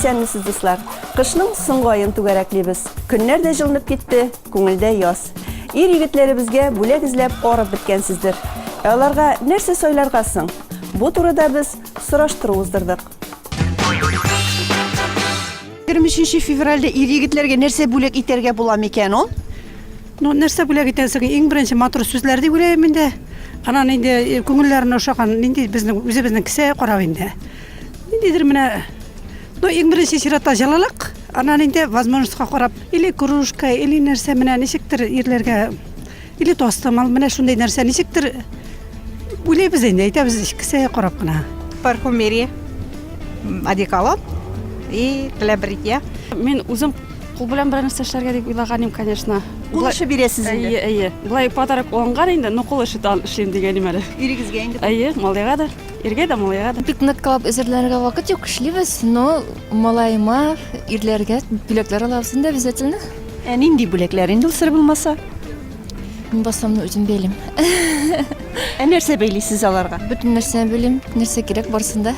Исәнмесез, дуслар! Кышның соңгы аен түгәрәклибез. Көннәр дә җылынып китте, күңелдә яз. Ир егетләребезгә бүләк эзләп арып беткәнсездер. Ә аларга нәрсә сайларга соң? Бу турыда без сораштыру уздырдык. 23 февральдә ир егетләргә нәрсә бүләк итәргә була микән ул? Ну, нәрсә бүләк итәсең? Иң беренче матур сүзләр дип уйлыйм инде. Анан инде э, күңелләренә ошаган нинди безнең үзебезнең кесәгә карап инде. Ниндидер менә ну, иң беренче чиратта җылылык, анан инде возможностька карап, или кружка, или нәрсә менә ничектер ирләргә или тастымал, менә шундый нәрсә ничектер уйлыйбыз инде, әйтәбез кесәгә карап кына. Парфюмерия, одеколон и для бритья. Мин үзем кул белән берәр нәрсә эшләргә дип уйлаган идем, конечно. Кул эше бирәсез инде. Әйе, әйе. Болай подарок алынган инде, но кул эше эшлим дигән идем әле. Ирегезгә инде. Әйе, малайга да, иргә дә, малайга да. Бик ныклап әзерләнергә вакыт юк, эшлибез, но малаема, ирләргә бүләкләр алабыз инде обязательно. Ә нинди бүләкләр инде ул сер булмаса? Мин басамны үзем бәйлим. Ә нәрсә бәйлисез аларга? Бөтен нәрсәне бәйлим, нәрсә кирәк барысын да.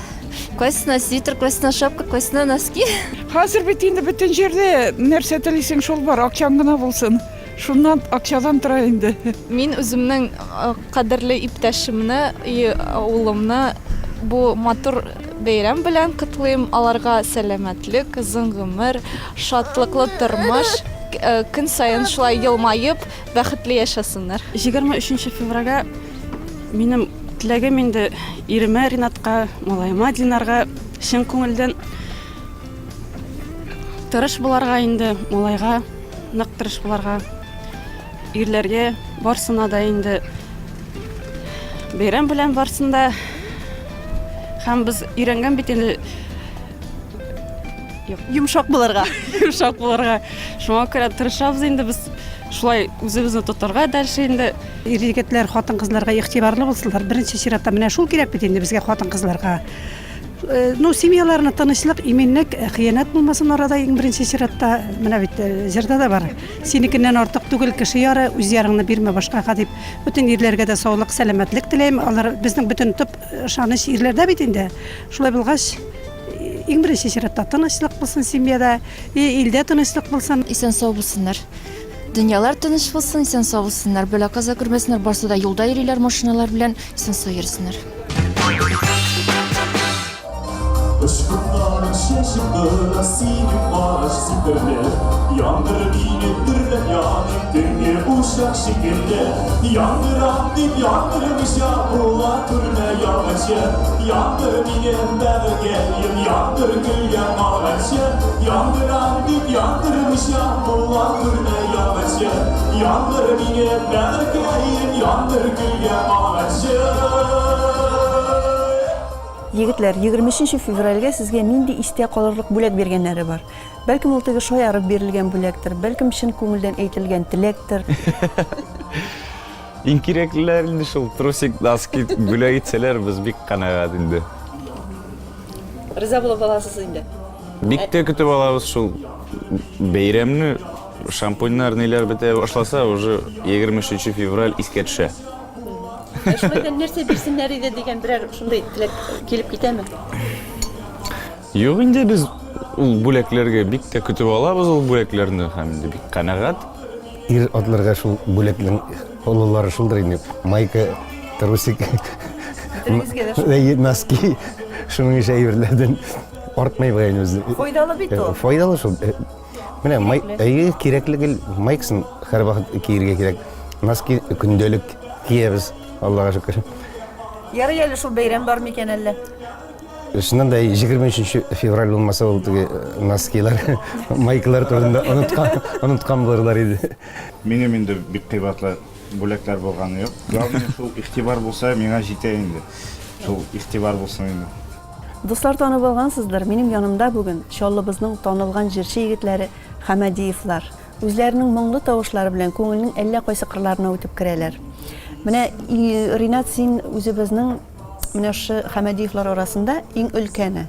Кайсына свитер, кайсына шапка, кайсына носки. Хәзер бит инде бөтен җирдә нәрсә телисең шул бар, акчаң гына булсын. Шуннан акчадан тора инде. Мин үземнең кадерле иптәшемне и улымны бу матур бәйрәм белән котлыйм. Аларга сәламәтлек, озын гомер, шатлыклы тормыш, көн саен шулай елмаеп, бәхетле яшәсеннәр. 23 февральгә минем теләгем инде иремә Ринатка, малаема Динарга чын күңелдән тырыш буларга инде, малайга нык тырыш буларга, ирләргә барсына да инде бәйрәм белән барсын да. Һәм без өйрәнгән бит инде Йомшак булырга. Йомшак булырга. Шуңа күрә тырышабыз инде без шулай үзебезне тотарга дальше инде. Ир-егетләр хатын-кызларга игътибарлы булсыннар. Беренче чиратта менә шул кирәк бит инде безгә хатын-кызларга. Э, ну, семьяларына тынычлык, иминлек, э, хыянәт булмасын арада иң беренче чиратта. Менә бит э, җырда да бар. Синекеннән артык түгел кеше яры, үз ярыңны бирмә башкага дип. Бөтен ирләргә дә саулык, сәламәтлек теләйм. Алар безнең бөтен төп ышаныч ирләрдә бит инде. Шулай булгач, иң беренче чиратта тынычлык булсын семьяда, и илдә тынычлык булсын. Исән-сау булсыннар. Дөньялар тыныч булсын, исән-сау булсыннар. Бәла-каза күрмәсеннәр, барсы да юлда йөриләр машиналар белән, исән-сау йөрсеннәр. Очкыннарын чәчеп тора синең караш сикерле Яндыр мине дөрләп яныйм төнге учак шикелле Яндырам дип яндырмыйча була күрмә ялганчы Яндыр мине бәгырькәем, яндыр көлгә калганчы Яндырам дип яндырмыйча була күрмә ялганчы Яндыр мине бәгырькәем, яндыр көлгә калганчы. Егетләр, 23 февральгә сезгә нинди истә калырлык бүләк биргәннәре бар? Бәлкем ул теге шаярып бирелгән бүләктер, бәлкем чын күңелдән әйтелгән теләктер. Иң кирәклеләр инде шул трусик, носки бүләк итсәләр, без бик канәгать инде. Риза булып аласыз инде. Бик тә көтеп алабыз шул бәйрәмне. Шампуньнар ниләр бетә башласа, уже 23 февраль искә төшә. Ә шулай да нәрсә бирсеннәр иде дигән берәр шундый теләк килеп китәме? Юк инде без ул бүләкләргә бик тә көтеп алабыз ул бүләкләрне һәм инде бик канәгать. Ир атларга шул бүләкнең олылары шулдыр инде. Майка, трусик, носки, шуның ише әйберләрдән артмый бугай үзе. Файдалы бит ул. Файдалы шул. Менә май, әйе, кирәкле гел майкасын һәрвакыт киергә кирәк. Носки көндәлек киябез, Аллага шөкер. Ярый әле шул бәйрәм бар микән әллә? Чыннан да 23 февраль булмаса ул теге э, носкилар, майкалар турында оныткан, оныткан булырлар иде. Минем инде бик кыйбатлы бүләкләр булганы юк. Главное, шул игътибар булса, миңа җитә инде. Шул игътибар булсын инде. Дуслар танып алгансыздыр, минем янымда бүген Чаллыбызның танылган җырчы егетләре Хәмәдиевлар. Үзләренең моңлы тавышлары белән күңелнең әллә кайсы кырларына үтеп керәләр. Менә, Ринат, син үзебезнең менә шушы Хәмәдиевлар арасында иң өлкәне.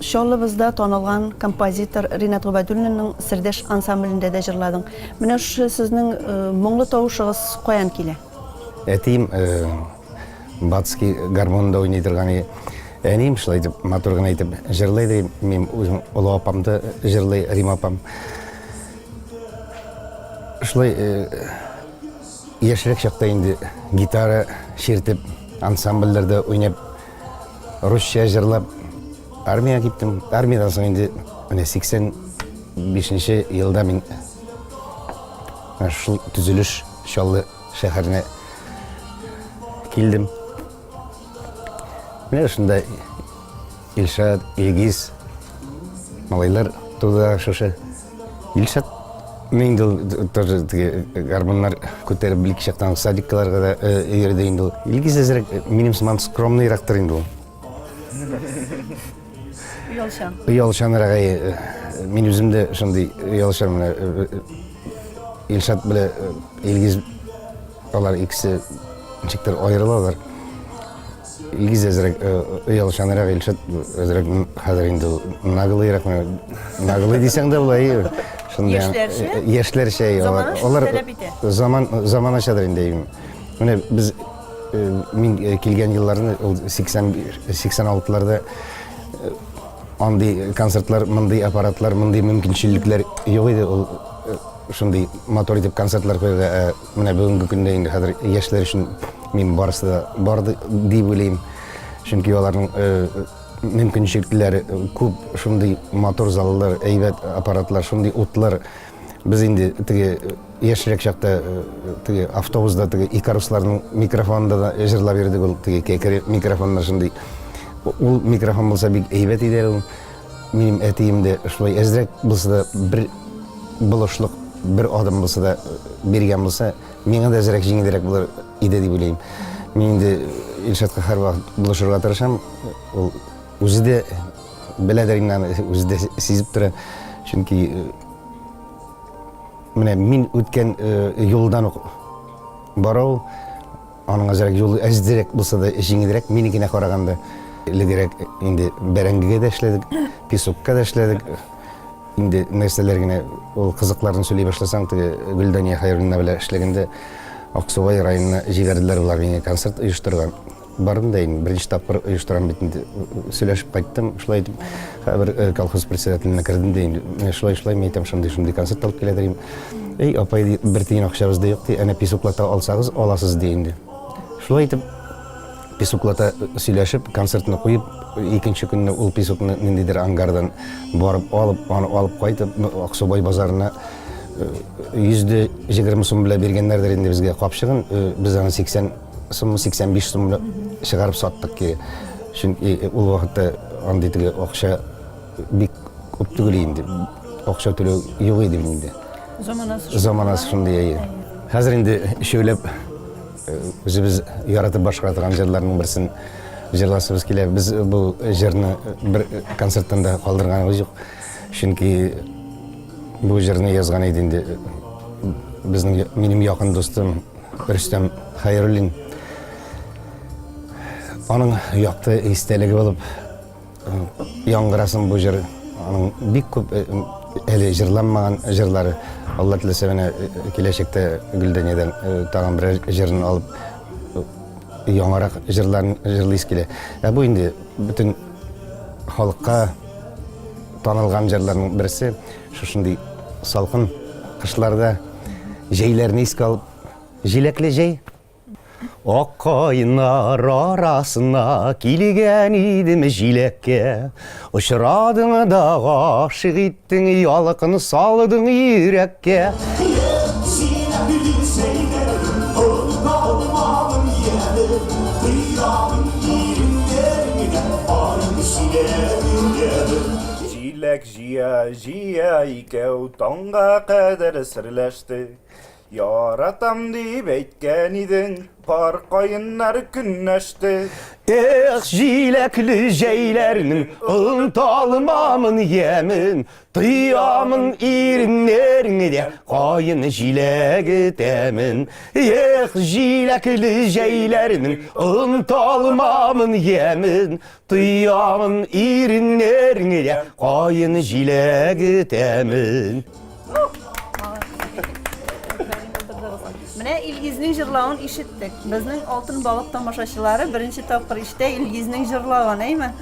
Чаллыбызда танылган композитор Ринат Гобәйдуллинның Сердәш ансамблендә дә җырладың. Менә шушы сезнең моңлы тавышыгыз каян килә? Әтием Батский гармонда уйный торган иде. Әнием шулай итеп матур гына итеп җырлый ди. Мин үзем олы апам да җырлый, Рима апам. Шулай э, яшьрәк чакта инде гитара чиртеп, ансамбльләрдә уйнап, русча җырлап армиягә киттем. Армиядән соң инде менә 85 елда мин шул төзелеш Чаллы шәһәренә килдем. Менә шунда Илшат, Илгиз малайлар туды шушы. Илшат инде ул тоже теге гармуннар күтәреп бик чактан садикларга да э, йөрде инде ул. Илгиз әзрәк э, минем сыман скромныйрактыр инде ул. Оялчан. Оялчанрак, әйе. Мин үзем дә шундый оялчан менә э, Илшат белән Илгиз алар икесе ничектер аерылалар. Илгиз әзрәк оялчанрак, Илшат әзрәк хәзер инде ул наглыйрак. Наглый дисәң дә була, әйе. Шундый. Яшьләрчә? Яшьләрчә, әйе. Замана шуны Алар таләп итә. Заман заманачадыр инде. Менә без мин килгән елларны ул 80 86-ларда андый концертлар, мондый аппаратлар, мондый мөмкинчелекләр юк иде. Ул шундый матур итеп концертлар куярга, ә менә бүгенге көндә инде хәзер яшьләр өчен мин барысы да бар дип уйлыйм. Чөнки аларның мөмкинчелекләре күп, шундый матур заллар, әйбәт аппаратлар, шундый утлар. Без инде теге яшьрәк чакта теге автобуста теге икарусларның микрофонында да җырлап йөрдек, ул теге кәкре микрофоннар шундый. Ул микрофон булса бик әйбәт иде әле ул. Минем әтием дә шулай әзрәк булса да бер булышлык, бер адым булса да биргән булса, миңа да әзрәк җиңелрәк булыр иде дип уйлыйм. Мин инде Илшатка һәрвакыт булышырга тырышам. Ул үзе дә беләдер инде аны, үзе дә сизеп тора. Чөнки менә мин үткән юлдан ук бара ул. Аның әзрәк юлы әзрәк булса да җиңелрәк минекенә караганда. Элегрәк инде бәрәңгегә дә эшләдек, песокка да эшләдек. Инде нәрсәләр генә ул кызыкларын сөйли башласаң, теге Гөлдания Хәйруллина белән эшләгәндә Аксубай районына җибәрделәр болар мине концерт оештырырга. Бардым да инде, беренче тапкыр оештырам бит инде, сөйләшеп кайттым, шулай итеп, хәбер э, колхоз председателенә кердем дә инде, менә шулай-шулай, мин әйтәм, шундый-шундый концерт алып килә дим. Эй, апай, ди, бер тиен акчабыз да юк, ди, әнә песоклата алсагыз, аласыз, ди инде. Шулай итеп, песоклата сөйләшеп, концертны куеп, икенче көнне ул песокны ниндидер ангардан барып алып, аны алып кайтып, Аксубай базарына 120 сум белән биргәннәрдер инде безгә капчыгын, без аны 80 сум, 85 сум белән чыгарып саттык кире. Чөнки ул вакытта андый теге акча бик күп түгел инде. Акча түләү юк иде инде. Заманасы Заманасы шундый әйе. Хәзер инде өчәүләп үзебез яратып башкара торган җырларның берсен җырласыбыз килә. Без бу җырны бер концерттан да калдырганыбыз юк. Чөнки бу җырны язган иде инде безнең минем якын дустым Рөстәм Хәйруллин. Аның якты истәлеге булып яңгырасын бу җыр. Аның бик күп әле җырланмаган җырлары. Алла теләсә, менә киләчәктә Гөлдәниядән тагын берәр җырын алып яңарак җырларын җырлыйсы килә. Ә бу инде бөтен халыкка танылган җырларның берсе. Шушындый салкын кышларда җәйләрне искә алып, җиләкле җәй. Ак каеннар арасына килгән идем җиләккә. Очрадың да гашыйк иттең, ялкын салдың йөрәккә. Җиләк җыя-җыя икәү таңга кадәр серләштек. Яратам дип әйткән идең, пар каеннар көнләште. Эх, җиләкле җәйләрнең оныталмамын ямен, тоямын иреннәреңдә каен җиләге тәмен. Эх, җиләкле җәйләрнең оныталмамын ямен, тоямын иреннәреңдә каен җиләге тәмен. Менә Илгизнең җырлавын ишеттек. Безнең Алтын балык тамашачылары беренче тапкыр ишетә Илгизнең җырлавын, әйме?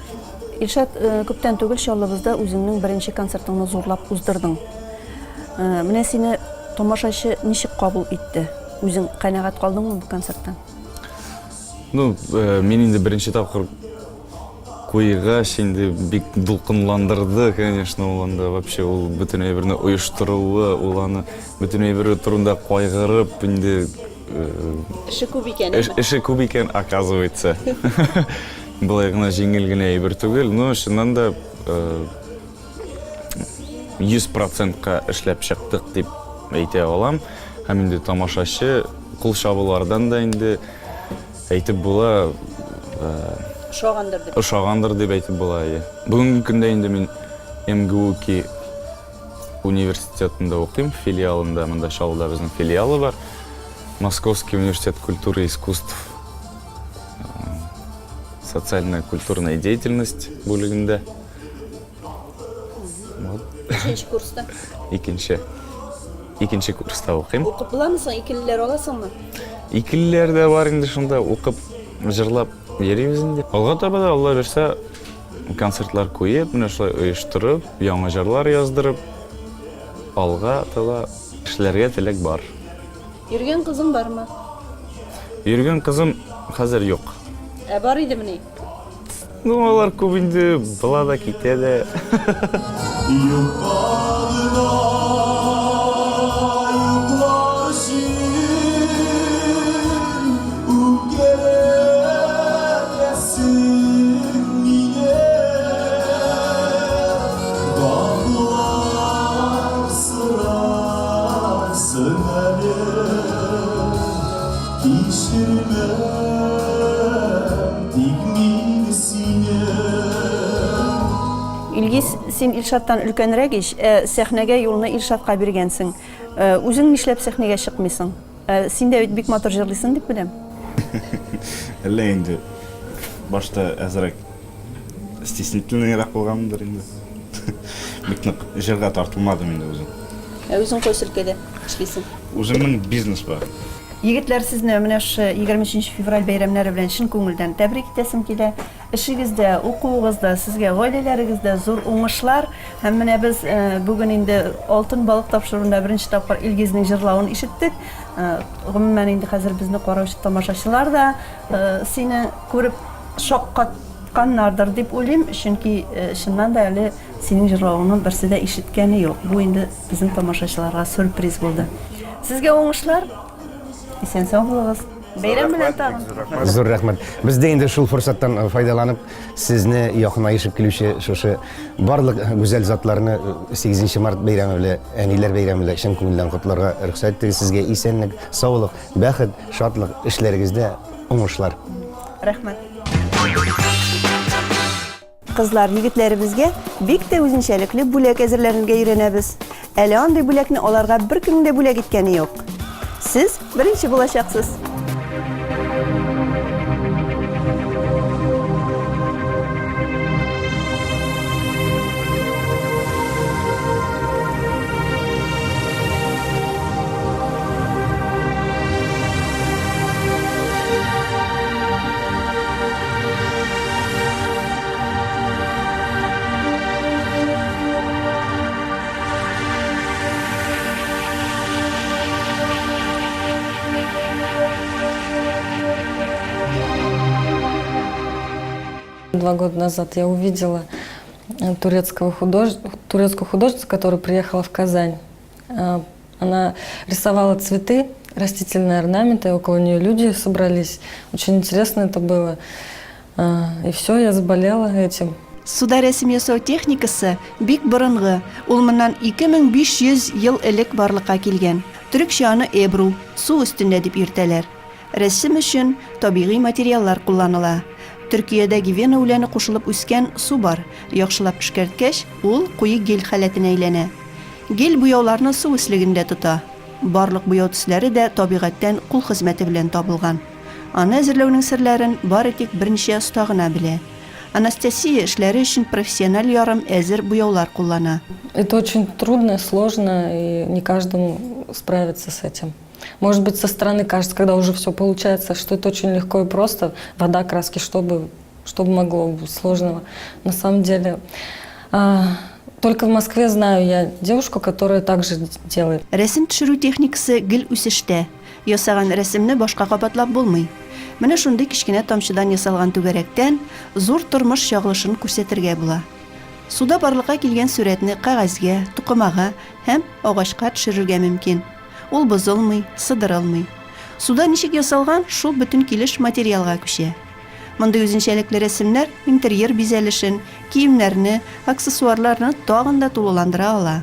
Илшат, күптән түгел Чаллыбызда үзеңнең беренче концертыңны зурлап уздырдың. Менә сине тамашачы ничек кабул итте? Үзең канәгать калдыңмы бу концерттан? Ну, мин инде беренче тапкыр Куйгач инде бик дулкынландырды, конечно, ул анда вообще ул бөтен әйберне оештыруы, ул аны бөтен әйбере турында кайгырып инде Эше күп икән, әйме? Эше күп икән, оказывается. Болай гына җиңел генә әйбер түгел, но чыннан да 100 процентка эшләп чыктык дип әйтә алам. Һәм инде тамашачы кул чабулардан да инде Әйтеп була. Ошагандыр дип. Ошагандыр дип әйтеп була, әйе. Бүгенге көндә инде мин МГУКИ университетында укыйм, филиалында, монда Чаллыда безнең филиалы бар. Московский университет культуры и искусств социальная культурная деятельность бүлегендә. Вот. Ничәнче курста? Икенче. Икенче курста укыйм. Укып буламы соң? Икелеләр аласыңмы? Икелеләр дә бар инде шунда укып, җырлап йөрибез инде. Алга таба да Алла бирсә, концертлар куеп, менә шулай оештырып, яңа җырлар яздырып, алга таба эшләргә теләк бар. Йөргән кызың бармы? Йөргән кызым хәзер юк. Ә бар идемени? Ну, алар күп инде, була да китә дә. Юкка гына йоклар өчен үпкәләтәсең мине. Гафулар сорарсың әле. Кичермәм тик мин сине. Илгиз, син Илшаттан өлкәнрәк ич, ә сәхнәгә юлны Илшатка биргәнсең. Үзең нишләп сәхнәгә чыкмыйсың? Син дә бит бик матур җырлыйсың дип беләм. Әллә инде башта әзрәк стеснительныйрак булганмындыр инде. Бик нык җырга тартылмадым инде үзем. Ә үзең кайсы өлкәдә эшлисең? Үземнең бизнес бар. Егетләр, сезне менә шушы 23 февраль бәйрәмнәре белән чын күңелдән тәбрик итәсем килә. Эшегездә, укуыгызда, сезгә гаиләләрегездә зур уңышлар. Һәм менә без бүген инде Алтын балык тапшыруында беренче тапкыр Илгизнең җырлавын ишеттек. Гомумән инде хәзер безне караучы тамашачылар да сине күреп шаккатканнардыр дип уйлыйм, чөнки чыннан да әле синең җырлавыңны берсе дә ишеткәне юк. Бу инде Безнең тамашачыларга сюрприз булды. Сезгә уңышлар. Исән-сау булыгыз. Бәйрәм белән тагын. Зур рәхмәт. Без дә инде шул форсаттан э, файдаланып, сезне якынаешып килүче шушы барлык гүзәл затларны 8 э, март бәйрәме белән, әниләр бәйрәме белән чын күңелдән котларга рөхсәт итегез. Сезгә исәнлек, саулык, бәхет, шатлык, эшләрегездә уңышлар. Рәхмәт. Кызлар, егетләребезгә бик тә үзенчәлекле бүләк әзерләрергә өйрәнәбез. Әле андый бүләкне аларга беркемнең дә бүләк иткәне юк. Сез беренче булачаксыз. Два года назад я увидела э, турецкого худож... турецкую художницу, которая приехала в Казань. Э, она рисовала цветы, растительные орнаменты, около нее люди собрались. Очень интересно это было. Э, и все, я заболела этим. Суда рәсем ясау техникасы бик борынгы, ул моннан 2500 ел элек барлыкка килгән. Төрекчә аны эбру, су өстендә дип йөртәләр. Рәсем өчен табигый материаллар кулланыла. Төркиядә гивена үләне кушылып үскән су бар, яхшылап эшкәрткәч, ул куе гель халәтенә әйләнә. Гель буяуларны су өслегендә тота. Барлык буяу төсләре дә табигатьтән кул хезмәте белән табылган. Аны әзерләүнең серләрен бары тик берничә оста гына белә. Анастасия эшләре өчен профессиональ ярым әзер буяулар куллана. Это очень трудно, сложно, и не каждому справиться с этим. Может быть, со стороны кажется, когда уже все получается, что это очень легко и просто. Вода, краски, чтобы, чтобы могло быть сложного. На самом деле, а, только в Москве знаю я девушку, которая также делает. Рәсем төшерү техникасы гел үсештә. Ясаган рәсемне башка кабатлап булмый. Менә шундый кечкенә тамчыдан ясалган түгәрәктән зур тормыш чагылышын күрсәтергә була. Суда барлыкка килгән сурәтне кәгазьгә, тукымага һәм агачка төшерергә мөмкин. Ул бозылмый, сыдырылмый. Суда ничек ясалган, шул бөтен килеш материалга күчә. Мондый үзенчәлекле рәсемнәр интерьер бизәлешен, киемнәрне, аксессуарларны тагын да тулыландыра ала.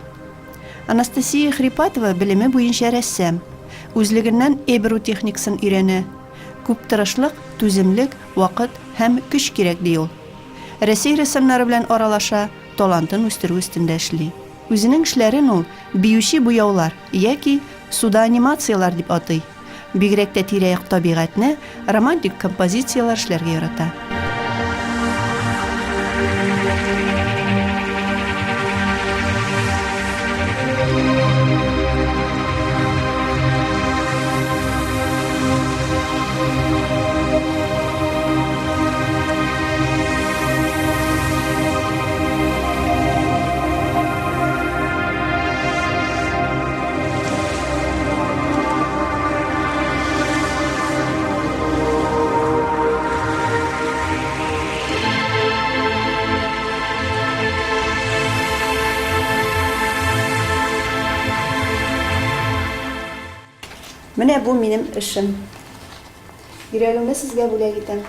Анастасия Хрипатова белеме буенча рәссам. Үзлегеннән эбру техникасын өйрәнә. Күп тырышлык, түземлек, вакыт һәм көч кирәк, ди ул. Рәсәй рәссамнары белән аралаша, талантын үстерү өстендә эшли. Үзенең эшләрен ул биюче буяулар яки суда анимацияләр дип атый. Бигрәк тә тирә-як табигатьне, романтик композицияләр эшләргә ярата. Менә бу минем эшем. Йөрәгемне сезгә бүләк итәм.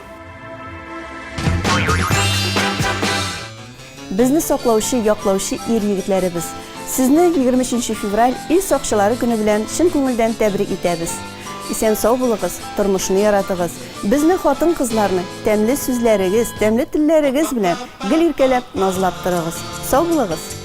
Безне саклаучы, яклаучы ир-егетләребез! Сезне 23 нче февраль Ил сакчылары көне белән чын күңелдән тәбрик итәбез! Исән-сау булыгыз, тормышны яратыгыз, безне, хатын-кызларны, тәмле сүзләрегез, тәмле телләрегез белән гел иркәләп, назлап торыгыз! Сау булыгыз!